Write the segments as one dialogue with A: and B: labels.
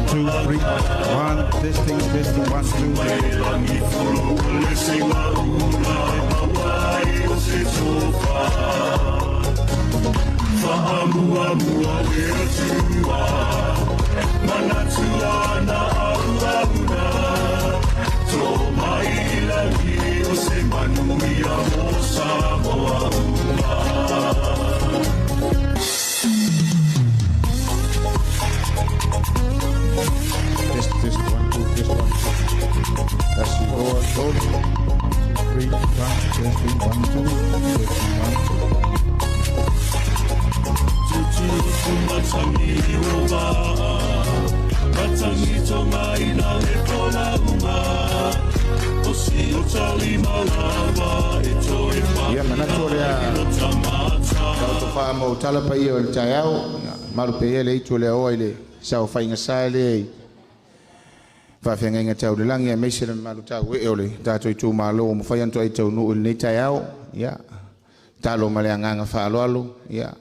A: 2, 3, 1, testing, testing, 1, 2. Test, test, 1, 2, test, 1, 2. That's 2, 3, 1, testing, 1, 2, testing, 1, 2. Ia manatu o lea tautofa ma utala pa ia o le taeao, malu pe ia le itu o le aoa i le saofaiga sa lea i faafeagaiga tau le lagi aemaise le mamalu tauee o le tatou itumalo ua mafai ona toai taunuu i lenei taeao. Ia talo ma le agaga faaaloalo, ia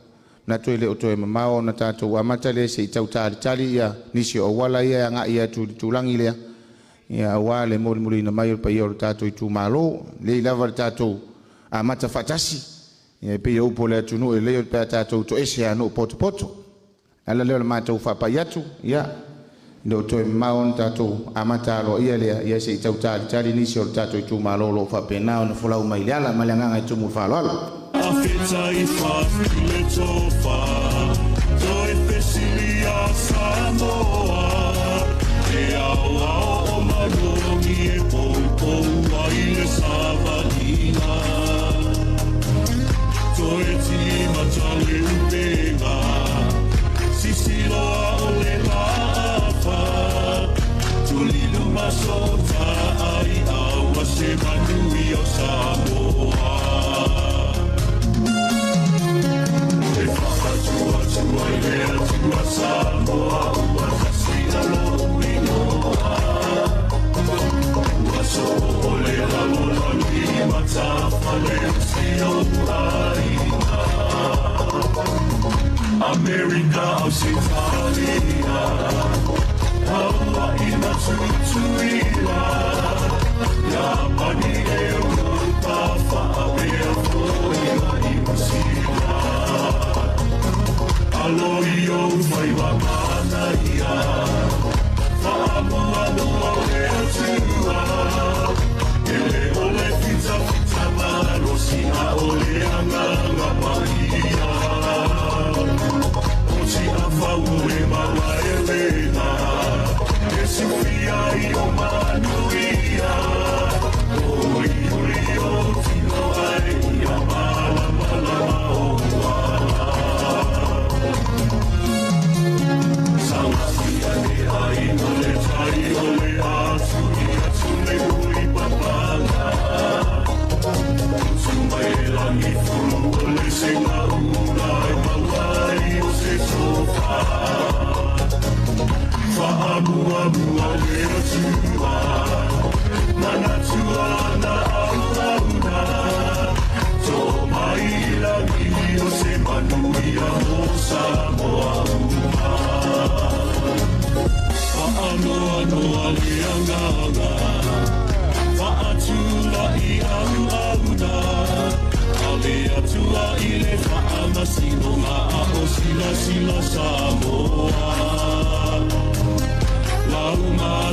A: manatu e le o toe mamao ona tatou amata lea se i tau talitali ia nisi o auala ia e agai atu i le tulagi lea, ia aua le molimoliina mai o le paia o le tatou itumalo. Lelei lava le tatou amata faatasi, ia e pei o upu o le atunuu, e lelei o pe a tatou toese a nuu potopoto. Ala lea o le matou faapai atu, ia le o toe mamao ona tatou amata aloaia lea, ia se i tau talitali nisi o le tatou itumalo o lo o faapena ona folau mai le ala ma le agaga e tumu i le faaaloalo.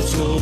B: 2.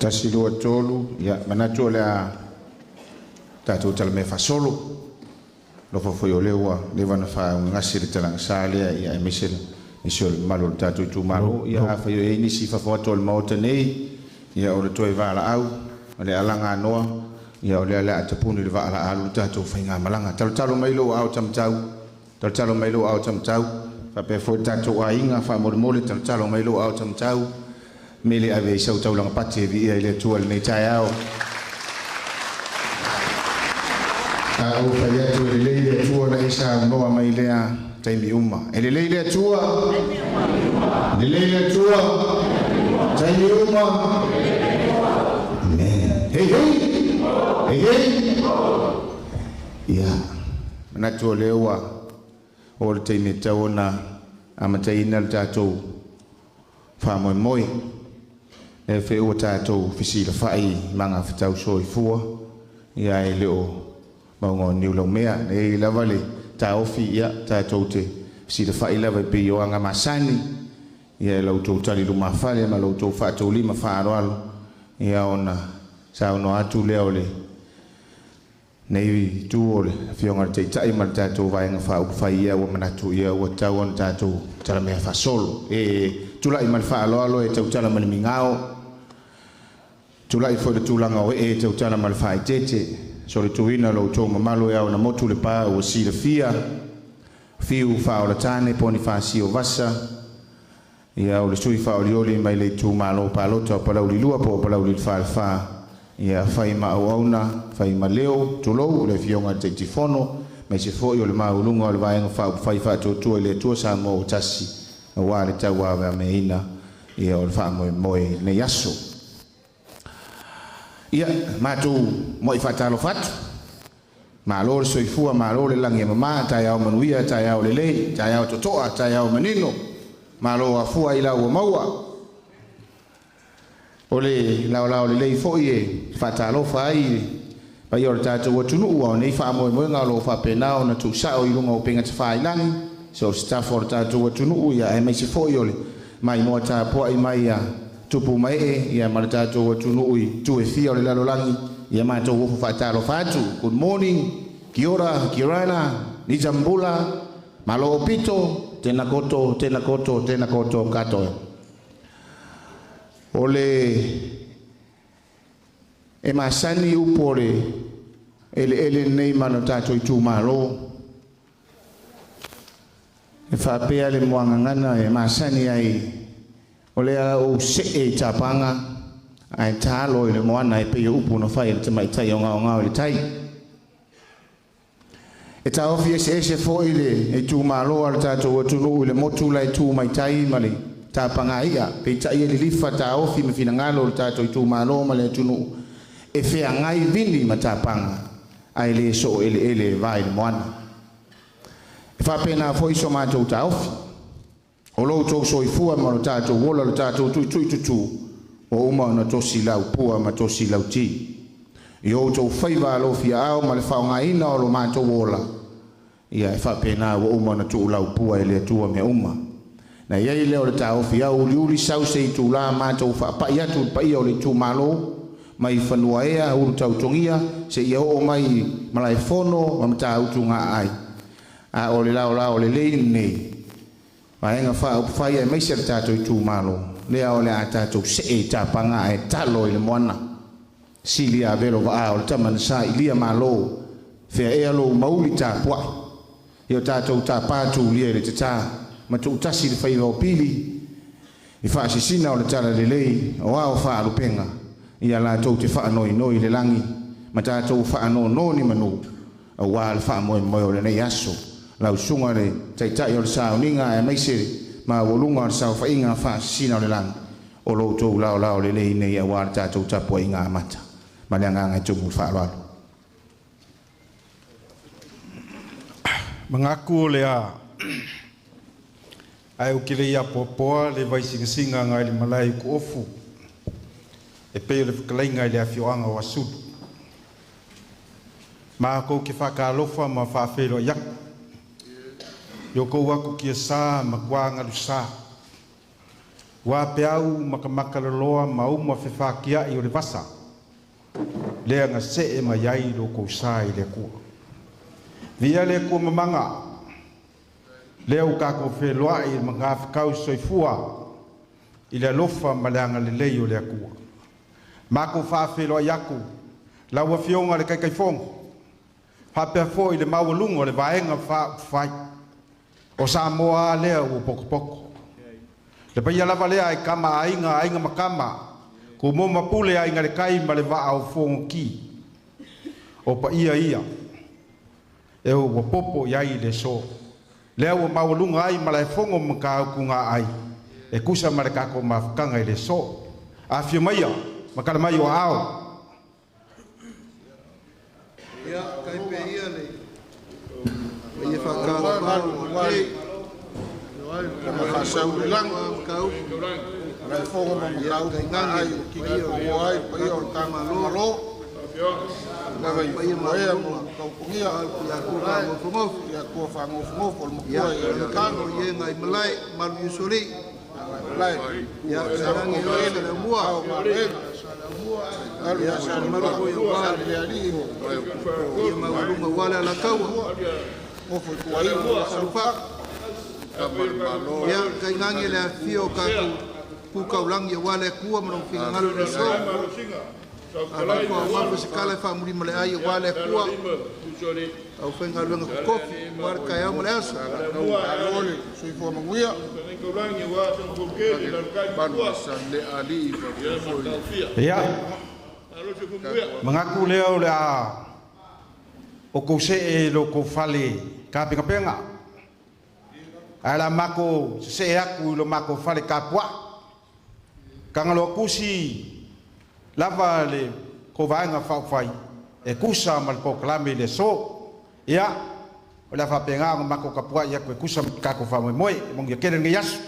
A: Tasi lua tolu, ia manatu o le a tatou talamea faasolo. Alofa foi o lea ua leva ona faaugagasi le talagasa lea, ia aemaise nisi o le mamalu o le tatou itumalo. Ia afai o i ai nisi i fafo atu o le Maota nei, ia o le toe valaau, o le alaganoa, ia o lea o le a tapuni le vaa o le a alu le tatou faigamalaga. Talotalo mai lou aao taumatau, talotalo mai lou aao taumatau, faapea foi le tatou aiga faamolemole, talotalo mai lou aao taumatau, mele ave i sau taulaga pati e viia i le Atua i lenei taeao. A ou fai atu e lelei le Atua na e saunoa mai lea taimi uma. E lelei le Atua, lelei le Atua, taimi uma. Amen. Hei hei, hei hei. Ia, manatu o lea ua o le taimi e tatau ona amataina le tatou faamoemoe. E fe ua tatou fesilafai magafetau soifua, ia e le o mauga o niu laumea. Nei lava le taofi, ia tatou te fesilafai lava e pei o aga masani, ia e lau tou tali lumafale ma lau tou faataulima faaaloalo, ia ona saunoa atu lea o le nei itu o le afioga i le Taitai ma le tatou vaega faaupufai, ia ua manatu ia ua tatau ona tatou talamea faasolo. E tulai ma le faaaloalo e tautala ma le migao, tulai foi le tulaga o ee e tautala ma le faaeteete, solituina lo outou mamalu e ao na motu le pa ua silafia, fiu faaolatane poni faasio vasa, ia o le sui faaolioli mai le itumalo palota o Palauli 2 po o Palauli 44, ia fai ma auauna, fai ma leo, tulou le afioga i le Taitaifono, aemaise foi o le maualuga o le vaega faaupufai faatuatua i le Atua Samoa ua tasi, aua le tauavameaina ia o le faamoemoe i lenei aso. Ia, matou mo'i faatalofa atu. Malo le soifua, malo le lagi e mama, taeao manuia, taeao lelei, taeao totoa, taeao manino. Malo afua i lau ua maua. O le laolao lelei foi e faatalofa ai i le paia o le tatou atunuu, a o nei faamoemoega o lo o faapena ona tuusao i luga o upega tafailagi, so o se tafa o le tatou atunuu, ia aemaise foi o le maimoa tapuai mai a tupu ma ee, ia ma le tatou atunuu i itu e fia o le lalolagi, ia matou ofo faatalofa atu. Good morning, kia ora, kia orana, nijambula, malo pito, tena koto, tena koto, tena koto katoa. O le e masani upu o le eleele lenei ma lo tatou itumalo. E faapea le muagagana e masani ai, o lea ou see i tapaga ae talo i le moana e pei o upu na fai e le tamaitai o gaogao i le tai. E taofi eseese foi le itumalo a le tatou atunuu i le motu la e tu mai tai ma le tapaga i'a, peitai e lilifa taofi ma finagalo o le tatou itumalo ma le atunuu e feagai vini ma tapaga ae le soo eleele e va i le moana. E faapena foi so matou taofi. O lo outou soifua ma lo tatou ola, lo tatou tuitui tutu, ua uma ona tosi laupua ma tosi lauti. I o outou faiva alofiaao ma le faaaogaina o lo matou ola, ia e faapena ua uma ona tuu laupua e le Atua mea uma. Na i ai lea o le taofi au uliuli sau se itulā matou faapai atu i le paia o le itumalo mai Fanuaea ulu tautogia seia oo mai Malaefono ma Matautu Gaaai. A o le laolao lelei lenei vaega faaupufai aemaise le tatou itumalo lea o le a tatou see i tapaga ae talo i le moana. Silia velo va'a o le tama na sailia malo fea ea lou mauli tapua'i ia o tatou tapā tulia i le tatā ma tu'utasi le faiva o pili i fa'asisina o le Talalelei o ao fa'alupega ia latou te fa'anoinoi i le lagi ma tatou fa'anōnō ni manu auā le fa'amoemoe o lenei aso lau susuga le Taita'i o le sauniga aemaise le maualuga o le saofa'iga fa'asisina o le lagi o lo outou laolao lelei nei auā le tatou tapua'iga amata ma le agaga e tumu le fa'aloalo.
B: Mangaku o le a ae ou te le i apoapoa le vaisingasiga agai le malae i Kuofu e pei o le fetalaiga i le afioaga o Asulu. Makou ke faatalofa ma faafeiloai atu i o kou atu kiasā ma tuagalusa ua peau makamaka loloa ma uma fefakia'i o le vasa lea na se'e mai ai lo kou sa i le Atua. Via le Atua mamaga lea ua tatou feloa'i i le magafetau soifua i le alofa ma le agalelei o le Atua. Matou faafeiloai atu lau Afioga i le Taitaifono faapea foi le maualuga o le Vaega Faaupufai o Samoa a lea ua potopoto. Le paia lava lea ai kama aiga, aiga ma kama, tumua ma pule, aiga le tai ma le vaa o Fonoti. O paia ia e ua popo i ai le aso. Lea ua maualuga ai Malaefono ma Matautuga ai e tusa ma le tatou mafutaga i le aso. Afio maia ma tala mai o aao.
C: Ia, kai pe ia le ia whakaawa o
A: Tama fa'asaulilagi Malaefono ma Matautuga ai kiki o ai paia o le tamalo lava i ea mo taupugia
C: ia kua
A: ia kua fa'agofogofo o le
C: ia
A: makua i le
C: kano ia ngai malae malu yusuri
A: malae
C: ia kainange o sa le mua
A: ao maluega alu
C: ia
A: ia sa le
C: malu foi o wa
A: le alii
C: ia maualuga ua le alataua
A: gofo i tuaiga
C: salufa ia kainange le afifio o tatou pukaulagi aua le Atua ma lona finagalo i le aso. Afai foi aua se kala e faamuli ma le ai aua le Atua au faigaluega totofi aua le taeao ma le aso.
A: Malo le soifua manuia.
B: Ia, manatu lea o le a o kou se'e i lo kou fale tapegapega ae la mako sese'e atu i lo makou fale tapua'i tagaloa tusi lava le kou vaega faaupufai e tusa ma le polokalame i le aso. Ia, o le a faapega ona matou tapua'i atu e tusa ma tatou faamoemoe e manuia tele lenei aso.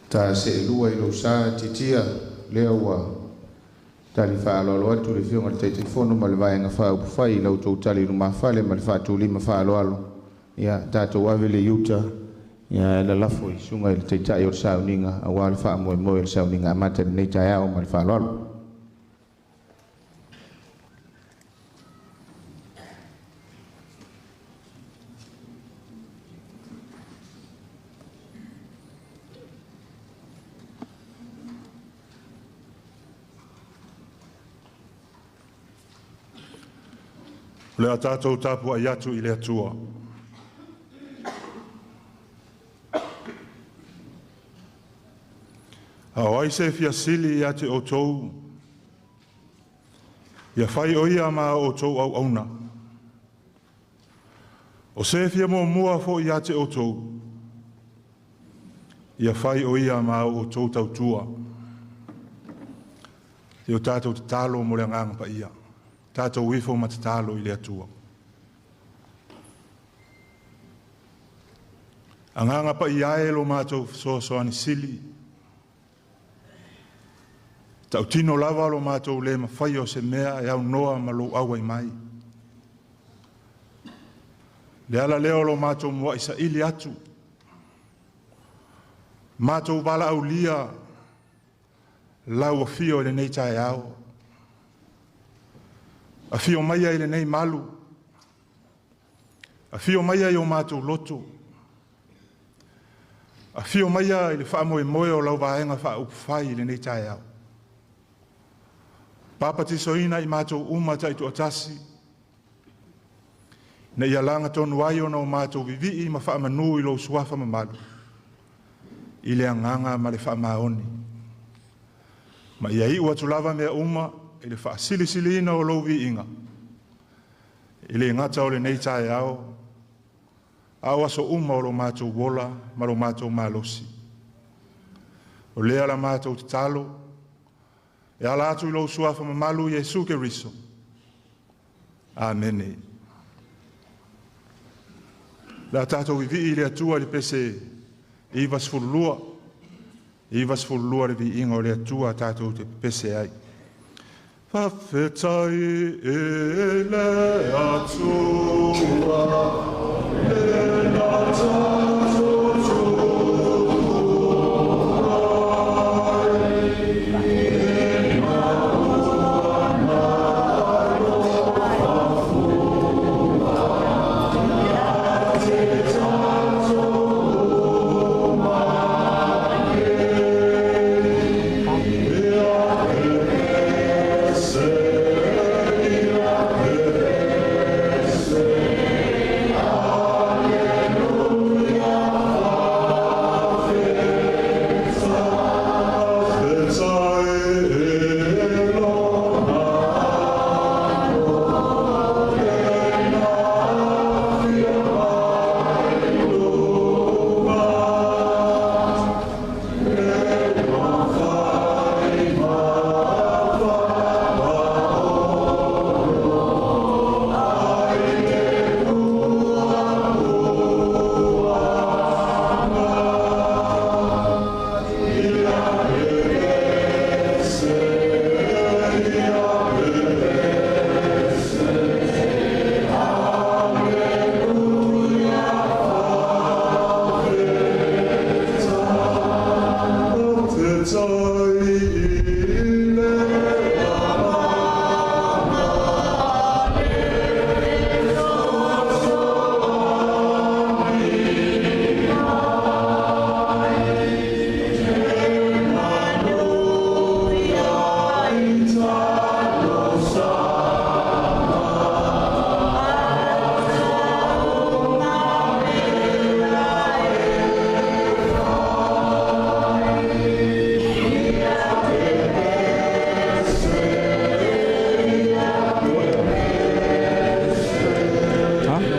A: Ta se'elua i lou sa titia lea ua tali fa'aaloalo atu le Afioga i le Taitaifono ma le Vaega Faaupufai i la outou tali lumafale ma le fa'atulima fa'aloalo. Ia tatou ave le iuta ia e lalafo i susuga i le Taita'i o le sauniga auā le fa'amoemoe o le sauniga amata i lenei taeao ma le fa'aloalo.
D: O le a tatou tapua'i atu i le Atua. A o ai se fia sili ia te outou, ia fai o ia ma outou auauna. O se fia muamua foi ia te outou, ia fai o ia ma outou tautua. Te o tatou tatalo mo le agaga paia. Tatou ifo ma tatalo i le Atua. Agaga paia e lo matou fesoasoani sili. Tautino lava lo matou le mafai o se mea e aunoa ma lou auai mai. Le ala lea o lo matou muai saili atu. Matou valaaulia lau afio i lenei taeao. Afio maia i lenei malu. Afio maia i o matou loto. Afio maia i le faamoemoe o lau vaega faaupufai i lenei taeao. Papatisoina i matou uma taitoatasi, ina ia lagatonu ai ona o matou vivii ma faamanu i lou suafa mamalu, i le agaga ma le faamaoni. Ma ia iu atu lava mea uma i le faasilisiliina o lou viiga, i le gata o lenei taeao, a o aso uma o lo matou ola ma lo matou malosi. O lea la matou tatalo, e ala atu i lou suafa mamalu Iesu Keriso. Amene. La tatou vivii i le Atua i le pese 92, 92 le viiga o le Atua tatou te pese ai. Faafetai i le Atua, lena tatou tupu ai, ina ua alofa fua ia te tatou uma nei. Ia pepese, ia pepese, Alleluia, faafetai i lona alo, lena afio mai luma, le ua fai ma fapaolo, ai le puapuaga. Ia pepese, ia pepese,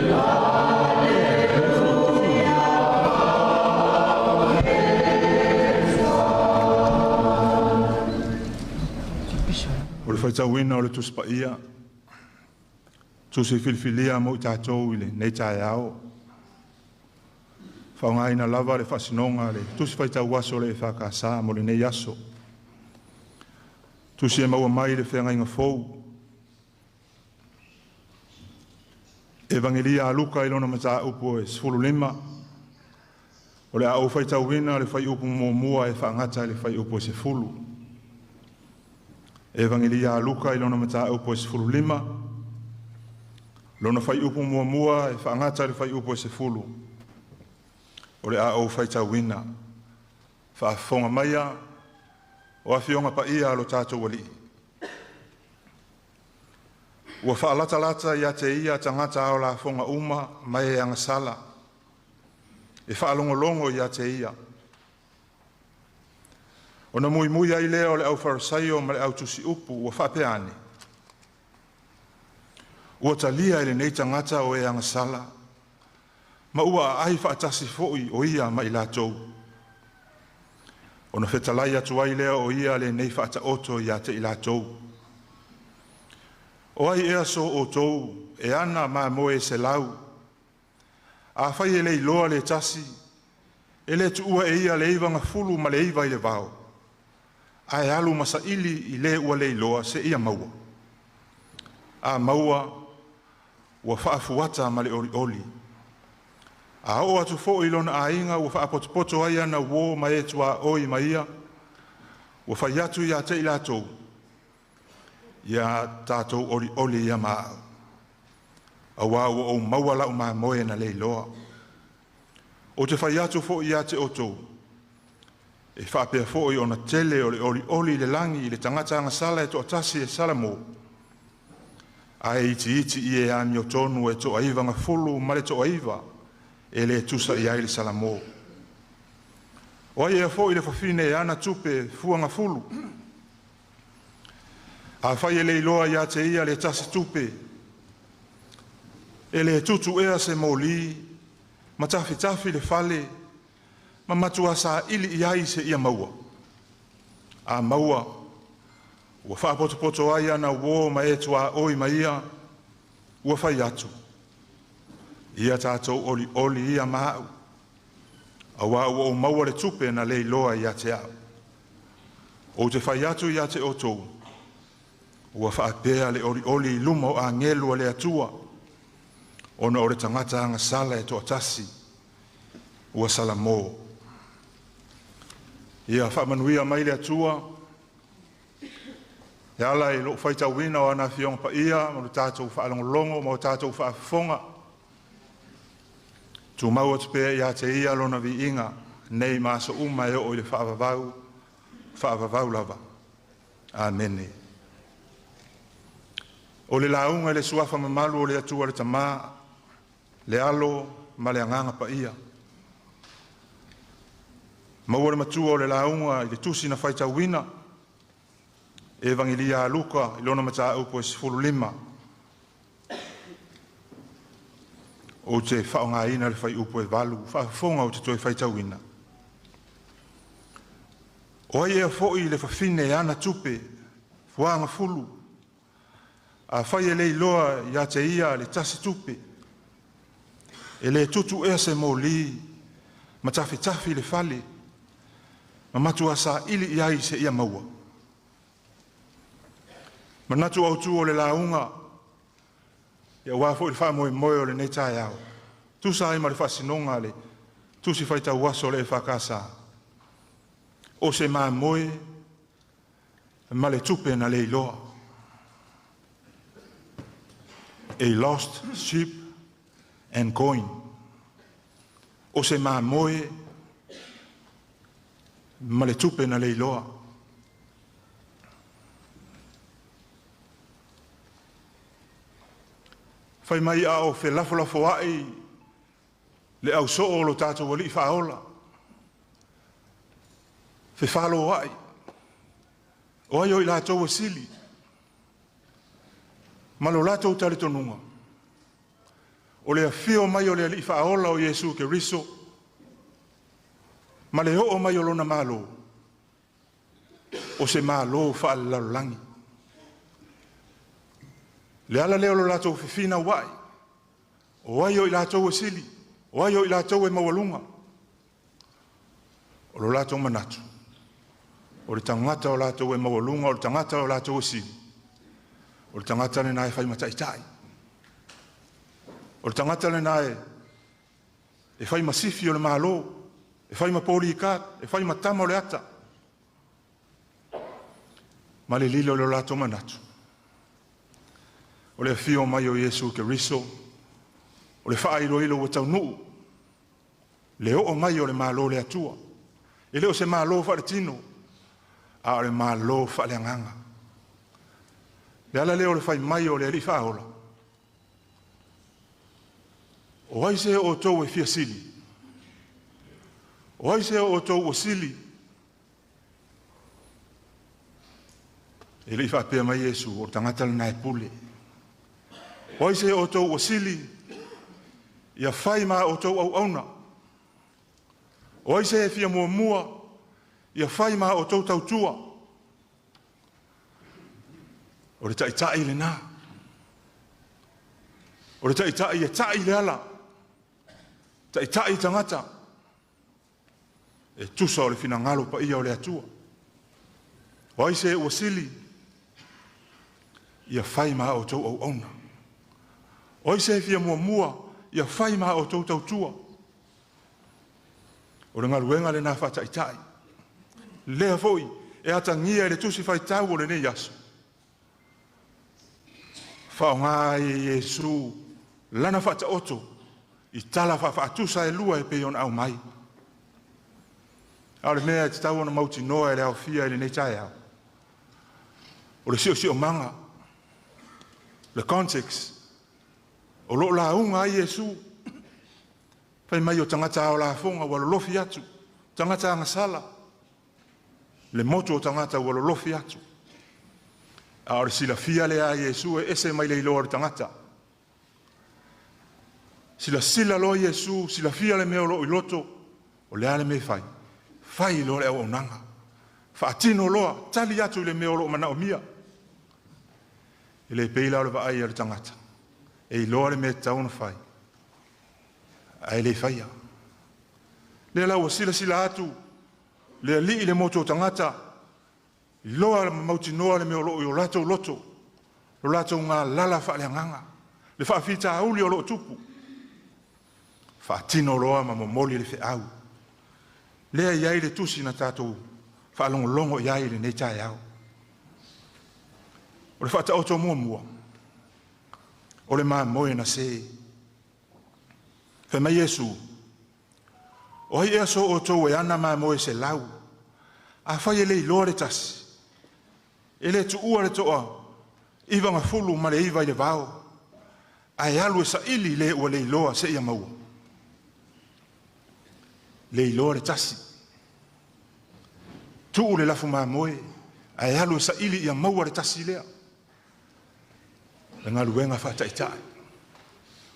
D: Alleluia, faafetai i le Baba, O le faitauina o le Tusi Paia, tusi filifilia mo i tatou i lenei taeao. Faaaogaina lava le faasinoga le Tusi Faitau Aso o le EFKS mo lenei aso. Tusi e maua mai le Feagaiga Fou. Evagelia a Luka i lona mataupu e 15, o le a ou faitauina le fuaiupu muamua e faagata i le fuaiupu e 10. Evagelia a Luka i lona mataupu e 15, lona fuaiupu muamua e faagata i le fuaiupu e 10, o le a ou faitauina. Faafofoga maia o afioga paia a lo tatou Alii. Ua faalatalata ia te ia tagata ao lafoga uma ma e agasala, e faalogologo ia te ia. Ona muimui ai lea o le aufarisaio ma le autusiupu ua faapea ane, ua talia e lenei tagata o e agasala, ma ua aai faatasi foi o ia ma i latou. Ona fetalai atu ai lea o ia lenei faataoto ia te i latou. O ai ea so outou e ana mamoe 100, afai e le iloa le tasi, e le tuua e ia le 99 i le vao, ae alu ma saili i le ua le iloa se ia maua. A maua, ua faafuata ma le olioli. A oo atu foi i lona aiga ua faapotopoto ai ana uo ma e tuaoi ma ia, ua fai atu ia te i latou, ia tatou olioli ia ma au. Auā ua ou maua lau mamoe na le iloa. O te fai atu foi ia te outou, E faapea foi ona tele o le olioli i le lagi i le tagata agasala e toatasi e salamo, ae itiiti i e amiotonu e 99 e le tusa i ai le salamo. O ai ea foi le fafine e ana tupe fuagafulu, afai e le iloa ia te ia le tasi tupe, e le tutu ea se moli ma tafitafi le fale ma matua saili i ai seia maua? A maua, ua faapotopoto ai ana uō ma e tuaoi ma ia, ua fai atu, ia tatou olioli ia ma a'u, auā ua ou maua le tupe na le iloa ia te a'u. Ou te fai atu ia te outou, ua faapea le olioli i luma o agelu a le Atua, ona o le tagata agasala e toatasi ua salamo. Ia faamanuia mai le Atua e ala i lou faitauina o ana afioga paia ma lo tatou faalogologo ma o tatou faafofoga. Tumau atu pea ia te ia lona viiga nei ma aso uma e oo i le faavavau, faavavau lava. Amene. O le lauga i le suafa mamalu o le Atua le Tamā, le Alo ma le Agaga Paia. Maua le matua o le lauga i le tusi na faitauina, Evagelia a Luka i lona mataupu e 15. Ou te faaaogaina le fuaiupu e 8, faafofoga ou te toe faitauina. O ai ea foi le fafine e ana tupe fuagafulu, afai e le iloa ia te ia le tasi tupe, e le tutu ea se moli ma tafitafi le fale, ma matua saili i ai seia maua? Manatu autu o le lauga, aua foi le faamoemoe o lenei taeao, tusa ai ma le faasinoga le tusi faitau aso o le EFKS, o se mamoe ma le tupe na le iloa. A lost sheep and coin. O se mamoe ma le tupe na le iloa. Fai mai a o felafolafoai le ausoo o lo tatou alii faaola, fefaloai, o ai o i latou e sili, ma lo latou talitonuga, o le afio mai o le alii faaola o Iesu Keriso, ma le oo mai o lona malo, o se malo faalelalolagi. Le ala lea o lo latou fefina uai, o ai o i latou e sili, o ai o i latou e maualuga. O lo latou manatu, o le tagata o latou e maualuga, o le tagata o latou e sili, o le tagata lena e faimataitai, o le tagata lena e faimasifi o le malo, e faimapolikat, e faimatama o le ata. Ma le lilo o lo latou manatu, o le afio mai o Iesu Keriso, o le faailoilo ua taunuu, le oo mai o le malo le Atua. E le o se malo faaletino, a o le malo faaleagaga. Le ala lea o le fai mai o le alii faaola, o ai se o outou e fia sili? O ai se o outou ua sili? E le i faapea mai Iesu, o le tagata lena e pule. O ai se o outou ua sili? Ia fai ma outou auauna. O ai se e fia muamua? Ia fai ma outou tautua. O le taitai lena. O le taitai e tai le ala. Taitai tagata. E tusa o le finagalo paia o le Atua. O ai se ua sili? Ia fai ma outou auauna. O ai se fia muamua? Ia fai ma outou tautua. O le galuega lena faataitai. Lea foi e atagia i le tusi faitau o lenei aso. Faaaoga ai e Iesu lana faataoto i tala faafaatusa e lua e pei ona aumai. A o le mea e tatau ona mautinoa e le aofia i lenei taeao, o le siosiomaga, le context, o loo lauga ai Iesu, fai mai o tagata ao lafoga ua lolofi atu, tagata agasala, le motu o tagata ua lolofi atu. A o le silafia lea a Iesu e ese mai le iloa o le tagata. Silasila loa Iesu, silafia le mea o loo i loto, o le a le mea e fai? Fai loa le auaunaga. Faatino loa, tali atu i le mea o loo manaomia. E le pei la o le vaai a le tagata, e iloa le mea e tatau ona fai, ae le faia. Lea la ua silasila atu le alii i le motu o tagata, iloa ma mautinoa le mea o loo i o latou loto, lo latou galala faaleagaga, le faafitauli o loo tupu. Faatino loa ma momoli le feau. Lea e i ai le tusi na tatou faalogologo i ai i lenei taeao. O le faataoto muamua, o le mamoe na se. Fai mai Iesu, o ai ea so outou e ana mamoe 100, afai e le iloa le tasi, e le tuua le toa 99 i le vao, ae alu e saili le ua le iloa seia maua. Le iloa le tasi. Tuu le lafu mamoe, ae alu e saili ia maua le tasi lea. Le galuega faataitai.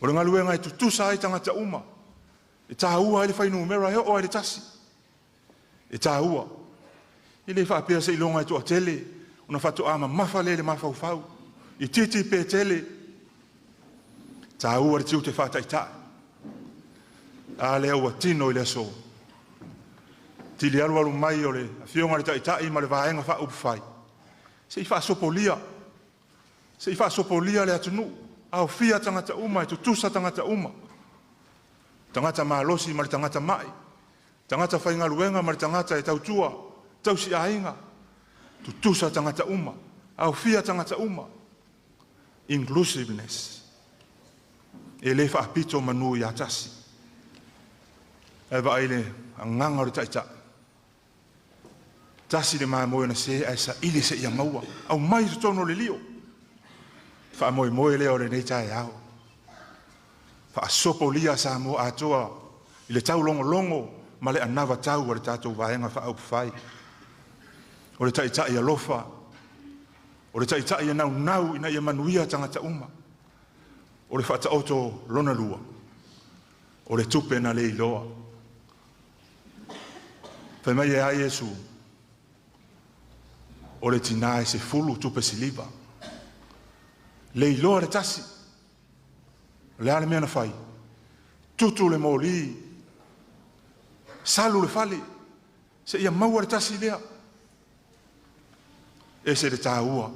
D: O le galuega e tutusa ai tagata uma. E tāua ai le fuainumera e oo ai le tasi. E tāua. E le faapea seiloga e toatele, ona faatoa mamafa lea i le mafaufau. I titi pe tele. Tāua le tiute faataitai. A lea ua tino i le aso. Tili alualu mai o le afioga i le taitai ma le vaega faaupufai. Se i faasopolia. Se i faasopolia le atunuu. Aofia tagata uma, e tutusa tagata uma. Tagata malosi ma le tagata mai. Tagata faigaluega ma le tagata e tautua, tausi aiga. Tutusa tagata uma. Aofia tagata uma. Inclusiveness. E le faapito manu ia tasi. E vaai le agaga o le taitai. Tasi le mamoe na se ae saili seia maua. Au mai totonu o le lio. Faamoemoe lea o lenei taeao. Faasopolia Samoa atoa i le taulogologo ma le anava tau a le tatou vaega faaupufai. O le taitai alofa, o le taitai e naunau ina ia manuia tagata uma. O le faataoto lona lua, o le tupe na le iloa. Fai mai e a Iesu, o le tina e 10 tupe siliva. Le iloa le tasi. O le a le mea na fai? Tutu le moli, salu le fale, se ia maua le tasi lea. E se le tāua,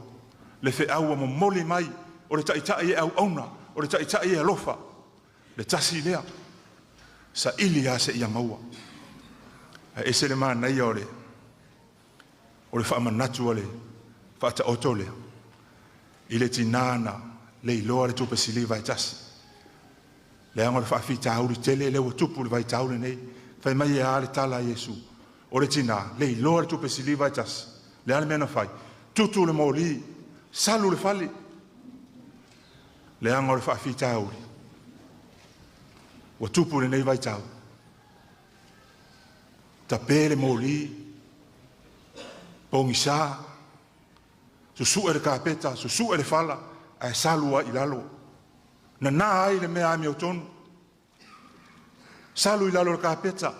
D: le feau momoli mai, o le taitai e auauna, o le taitai e alofa, le tasi lea, saili a se ia maua. E se le manaia o le faamanatu o le faataoto lea, i le tinana le iloa le tupe siliva e tasi. Le aga o le faafitauli tele le ua tupu le vaitau lenei. Fai mai e a le tala a Iesu. O le tina, le iloa le tupe siliva e tasi. Le a le mea na fai. Tutu le moli, salu le fale. Le aga o le faafitauli. Ua tupu lenei vaitau. Tape le moli, pogisa, susue le kapeta, susue le fala, ae salu ai i lalo. Nana ai le mea ami o tonu. Salu i lalo le kapeta.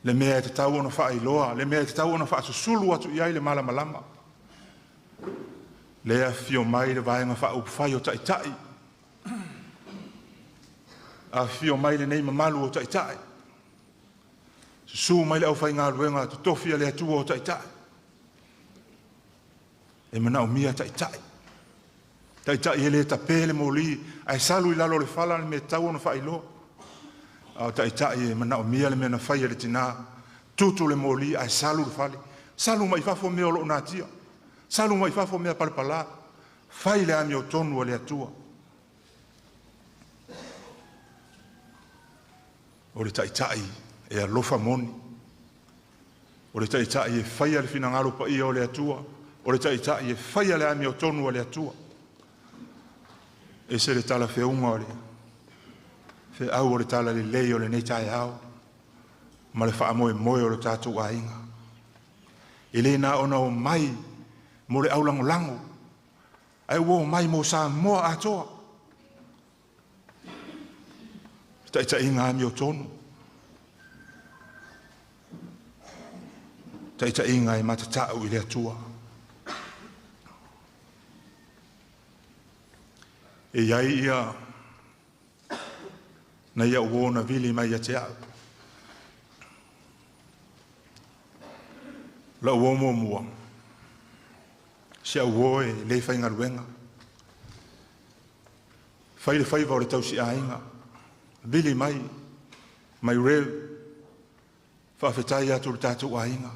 D: Le mea e tatau ona faailoa, le mea e tatau ona faasusulu atu i ai le malamalama. Lea afio mai le vaega faaupufai o taitai. Afio mai lenei mamalu o taitai. Susu mai le aufaigaluega totofi a le Atua o taitai. E manaomia taitai. Taitai e le tape le moli, ae salu i lalo o le fala le mea tatau ona faailoa. A o taitai e manaomia le mea na fai e le tina, tutu le moli ae salu le fale. Salu mai fafo mea o loo natia. Salu mai fafo mea palapala. Fai le amiotonu a le Atua. O le taitai e alofa moni. O le taitai e faia le finagalo paia o le Atua, o le taitai e faia le amiotonu a le Atua. E se le talafeuga o le feau o le talalelei o lenei taeao ma le faamoemoe o le tatou aiga. E le na ona o mai mo le aulagolago, ae ua o mai mo Samoa atoa. Taitaiga amiotonu, taitaiga e matatau i le Atua. E iai ia na ia ua na vili mai ia te au. Lau o muamua, si au o e le whaingaluenga. Whai le whaiva o le tausi ainga. Vili mai, mai reu, whaafetai atu le tātou ainga.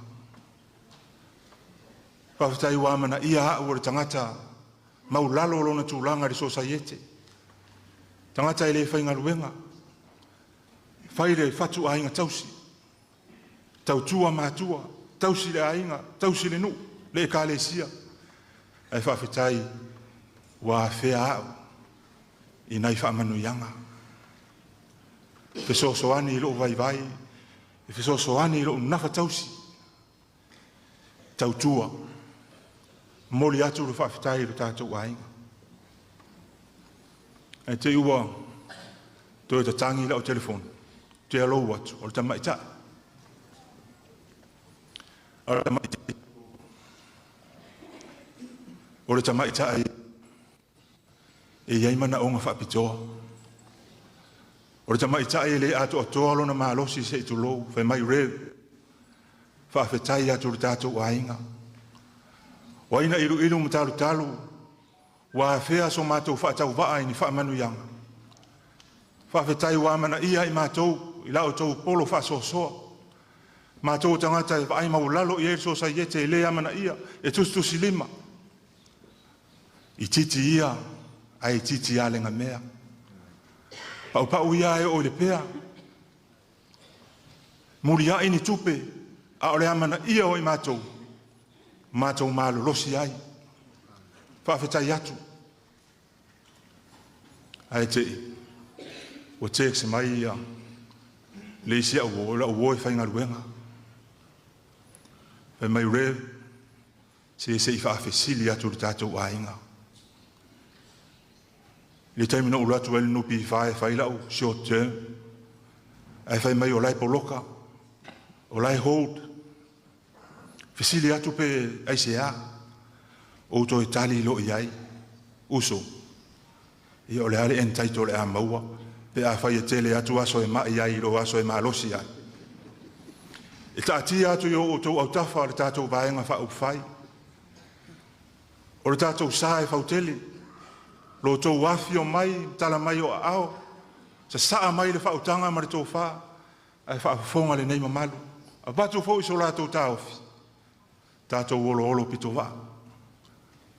D: Whaafetai wa mana ia au o le tangata, maulalo lona tūlanga le sosaiete. Tangata e le whaingaluenga. Whai le whatu ainga tausi. Tautua mātua, tausi le ainga, tausi le nu, le ekalesia. Ai whaafetai wa whea au i nai whaamanuianga. Fesoasoani i lou vaivai, e fesoasoani i lou nafa tausi. Tautua, moli atu le faafetai i le tātou aiga. Ai te ua toe tatangi lau telefoni, te alou atu, o le tamaitai. O le tamaitai. O le tamaitai e iai manaoga faapitoa. O le tamaitai e le atoatoa lona malosi se i tulou, fai mai reu, faafetai atu le tātou aiga. O aina ilu ilu ma talutalu, ua afea so mātou faatauvaa i ni faamanuiaga. Faafetai ua amanaia i mātou, i la outou polo faasoasoa. Mātou tagata e vaai maualalo i ai le sosaiete e le amanaia, e tusitusi lima. I titi ia, ae titi a le mea. Paupau ia e o i le pea. Muli ai ni tupe, a o le amanaia o i mātou, mātou malolosi ai. Faafetai atu. Ae te i, ua text mai ia, le isi au o, lau o e whaingaluenga. Fai mai rev, se se i faafesili atu le tātou aiga. Le taimi na ulu atu ai le nupi i whai lau short term. Ae fai mai o lai poloka, o lai hold. Fesili atu pe ai se a, o toe tali lo i ai, uso. Ia o le ale entitle le a maua, pe a whai e tele atu aso e mai ai, lo aso e malosi ai. E taatia atu i o outou autafa o le tātou vaenga faaupufai. O le tātou sa e fautele, lo tou afio mai, tala mai o aao, sa saa mai le faautaga ma le tofā, ae faafofoga lenei mamalu. Avatu foi so latou taofi, tātou oloolo pito vaa.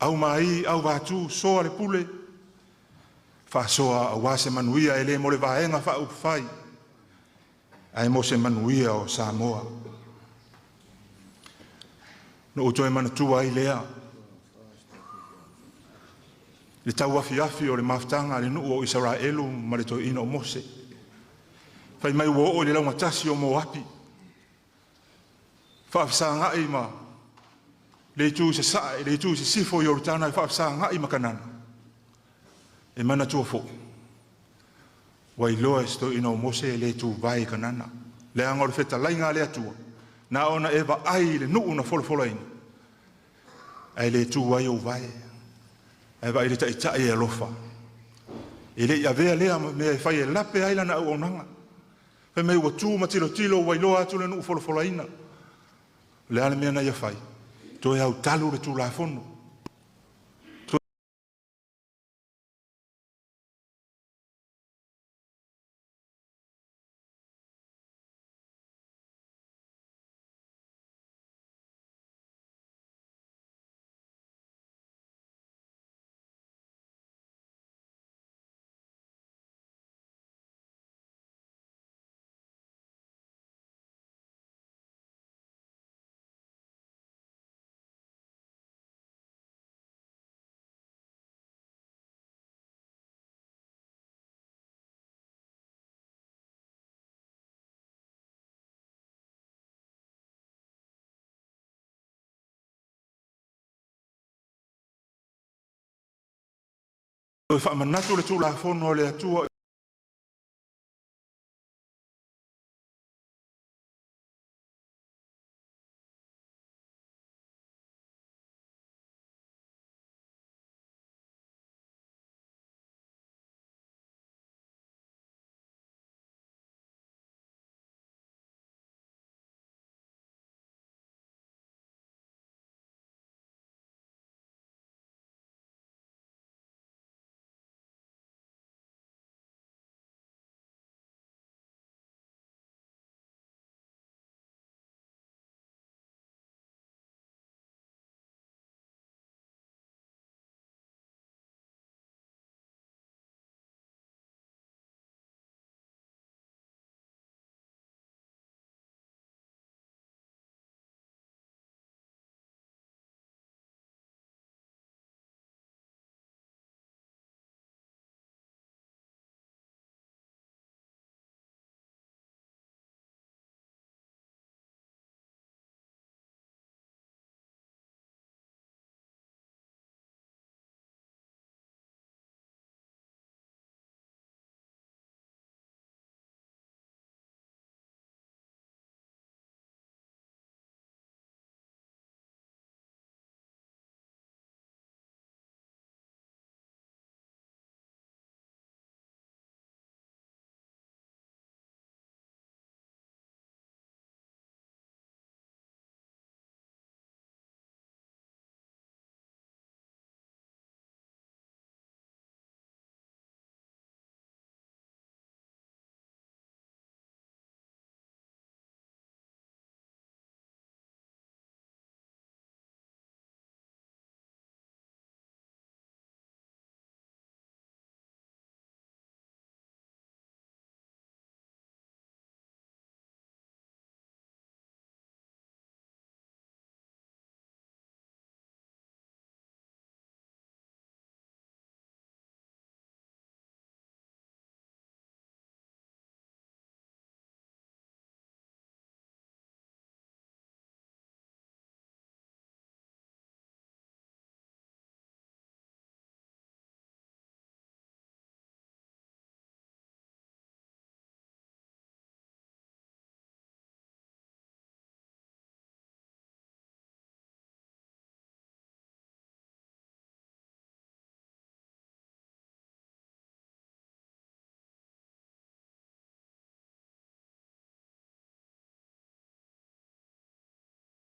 D: Au mai, au vātū, soa le pule, faasoa auā se manuia e le mo le vaega faaupufai, ae mo se manuia o Samoa. No ou toe manatua ai lea, le tau afiafi o le mafutaga a le nuu o Isaraelu ma le toeaina o Mose. Fai mai ua oo i le laugatasi o Moapi. Faafesagai ma le itu i sasae, le itu i sisifo i Ioritana e faafesagai ma Kanana. E manatua foi. Ua iloa e se toeaina o Mose e le tuvae i Kanana. Leaga o le fetalaiga a le Atua. Na ona e vaai i le nuu na folafolaina. Ae le tu ai ou vae. Ae vaai le taitai e alofa. E le i avea lea mea e fai e lape ai lana auaunaga. Fai mai ua tu ma tilotilo ua iloa atu le nuu folafolaina. Le a le mea na ia fai. Toe au talu le tulafono. Toe faamanatu le Tulafono a le Atua.